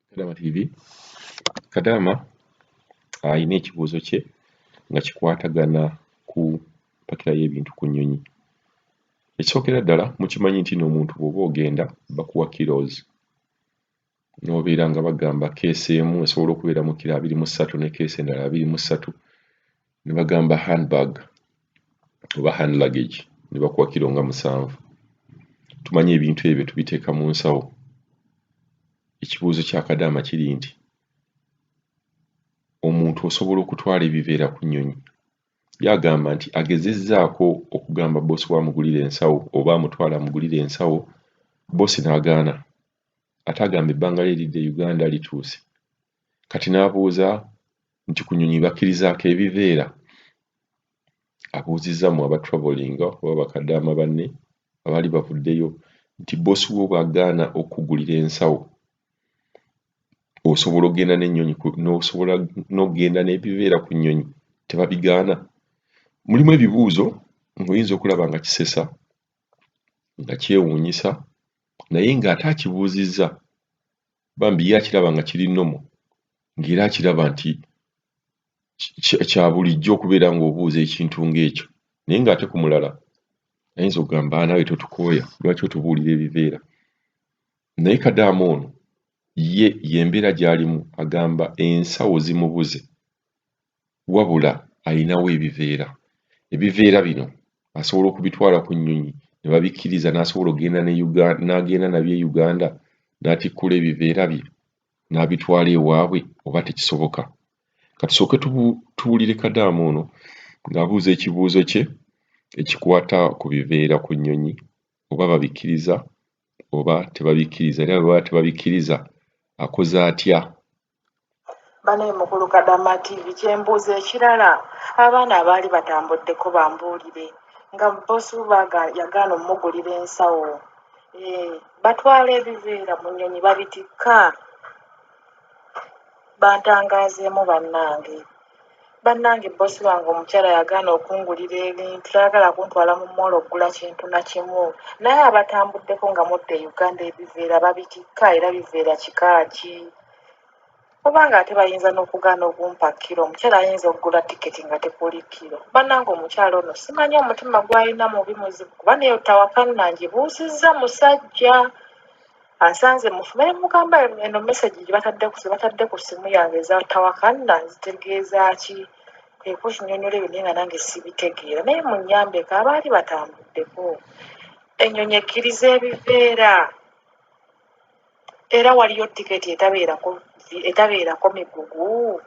Kadaama TV. Kadaama alina ekibuuzo kye nga kikwatagana ku mpakira y'ebintu ku nnyonyi. Ekisookera ddala mukimanyi nti n'omuntu bw'oba ogenda bakuwa kilos n'obeera nga bagamba case emu esobola okubeeramu kiro 23 ne case endala 23, ne bagamba handbag oba hand luggage ne bakuwa kiro nga 7. Tumanyi ebintu ebyo tubiteeka mu nsawo. Ekibuuzo kya Kadaama kiri nti omuntu osobola okutwala ebiveera ku nnyonyi? Ye agamba nti agezezzaako okugamba bboosi we amugulire ensawo oba amutwale amugulire ensawo, bboosi n'agaana. Ate agamba ebbanga lye eridda e Uganda lituuse. Kati n'abuuza nti ku nnyonyi bakkirizaako ebiveera? Abuuzizza mmwe aba travelling oba bakadaama banne abaali bavuddeyo nti bboosi wo bw'agaana okukugulira ensawo osobola okugenda n'ennyonyi n'osobola n'okugenda n'ebiveera ku nnyonyi tebabigaana? Mulimu ebibuuzo ng'oyinza okulaba nga kisesa, nga kyewuunyisa naye ng'ate akibuuzizza bambi ye akiraba nga kiri normal ng'era akiraba nti kya bulijjo okubeera ng'obuuza ekintu ng'ekyo naye ng'ate ku mulala ayinza okugamba naawe totukooya lwaki otubuulira ebiveera. Naye Kadaama ono ye y'embeera gy'alimu agamba ensawo zimubuze wabula ayinawo ebiveera. Ebiveera bino asobola okubitwala ku nnyonyi ne babikkiriza n'asobola okugenda ne n'agenda nabyo e Uganda n'atikkula ebiveera bye n'abitwala ewaabwe oba tekisoboka? Ka tusooke tuwulire Kadaama ono ng'abuuza ekibuuzo kye ekikwata ku biveera ku nnyonyi oba babikkiriza oba tebabikkiriza era bwe baba tebabikkiriza akoze atya? Banaye mukulu Kadama TV, kyembuuza ekirala, abaana abaali batambuddeko bambuulire nga boss yagaana omugulira ensawo, batwala ebiveera mu nnyonyi babitikka? Bantangaazeemu bannange. Bannange boss wange omukyala yagaana okungulira ebintu, tayagala kuntwala mu mall okugula kintu na kimu. Naye abatambuddeko nga mudda e Uganda ebiveera babitikka era biveera kika ki? Kubanga ate bayinza n'okugaana okumpa kiro. Omukyala ayinza okugula tiketi nga tekuli kiro. Bannange omukyala ono simanyi omutima gw'alina mubi muzibu kuba neyo tawakanna ngibuusizza musajja. Ansanze mufu naye mugamba eno message gye batadde ku ssimu yange eza tawakanna zitegeeza ki? Kwe kunnyonnyola ebyo naye nga nange sibitegeera. Naye munnyambeko abaali batambuddeko. Ennyonyi ekkiriza ebiveera? Era waliyo tiketi etabeerako migugu?